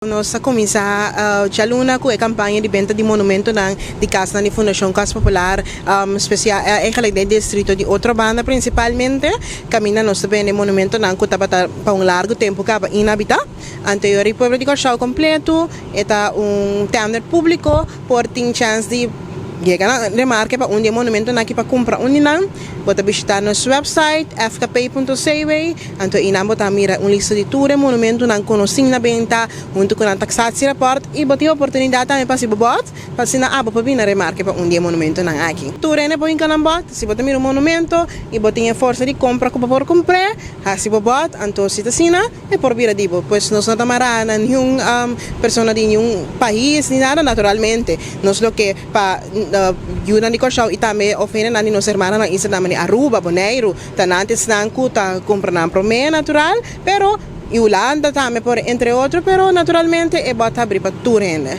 Nos a kuminsá djaluna ku e kampaña di benta di monumentonan di kasnan di Fundashon Kas Popular, spesial eigenlijk den distrito di Otrobanda prinsipalmente, kaminda nos ta bende monumentonan ku tabata pa un largu tempu kaba inhabitá. Anterior e pueblo di Kòrsou kompletu e ta un tender públiko por tin chèns di yega na remarke pa un di e monumentonan aki pa kumpra un di nan. Bo ta bishitá nos website fkp.cw, anto einan bo ta mira un lista di tur e monumentonan konosí na benta huntu ku nan taxatierapport i bo tin oportunidat tambe pa hasi bo bòt pa asina abo por bini na remarke pa un di e monumentonan aki. Tur hende por hinka nan bòt. Si bo ta mira un monumento i bo tin e forsa di kompra ku bo por kumpr'é, hasi bo bòt, anto si ta asina, E por bira di bo, pues nos no ta mará na niun persona di niun pais ni nada, naturalmente nos lo ke pa yunan di Kòrsou i tambe of hendenan di nos hermananan islanan di Aruba, Boneiru, ta nan ta esnan ku ta kumpra nan promé natural, pero i Hulanda tambe por entre otro, pero naturalmente e bòt ta habrí pa tur hende.